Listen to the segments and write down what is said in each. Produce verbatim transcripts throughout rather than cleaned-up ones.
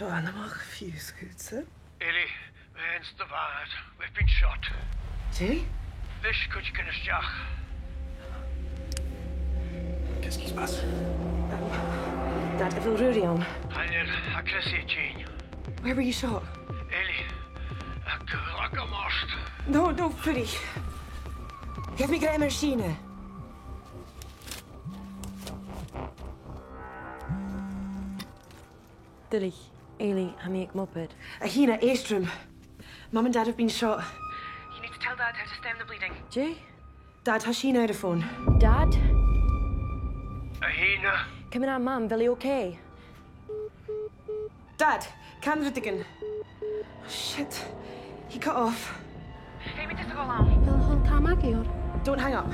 Seo a-mach fiù 's cuideachd. Eilidh, bha mi anns a' bhàr. We've been shot. Dè? Leis cuideigin a-steach. Qu'est-ce qui se passe? Um, Dad, a bheil Ruairidh ann? Chan eil, tha Chrissy a' tighinn. Where were you shot? Eilidh, a' cur agam ort. No, no, fuirich. Gheibh mi grèim air Sìne. Duilich, Eilidh, tha mi aig m' obair. A Shìne, èist rium. Mum and Dad have been shot. You need to tell Dad how to stem the bleeding. Dè? Dad, tha Sìne air a' fòn. Dad? A Shìne? Ciamar a tha Mam? A bheil i okay? Dad, can rudeigin. Shit. He cut off. Feumaidh tusa a dhol ann. A bheil a h-uile càil agaibh? Don't hang up.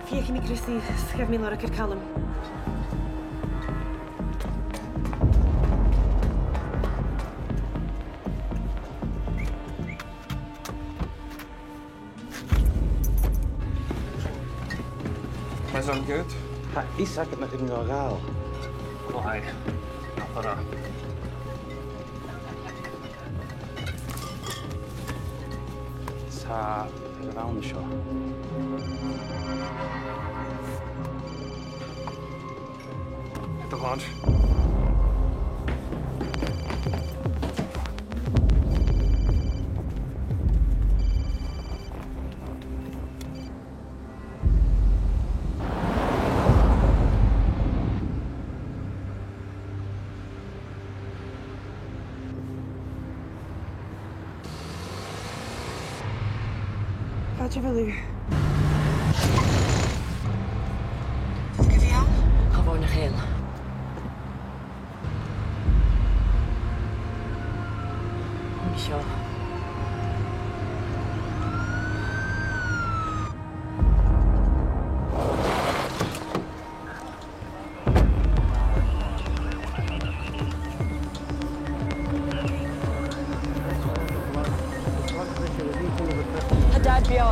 Feuchaidh mi Chrissy, 's gheibh mi lorg air Calum. Mason good? Tha fhios agad nach urrainn dhomh a ghabhail. Glè mhath. Ach, tha e air a bhith an seo. Hit the launch. Càit a bheil thu? Càit a bheil thu? Càit a bheil thu? An seo. Tha Dad beò.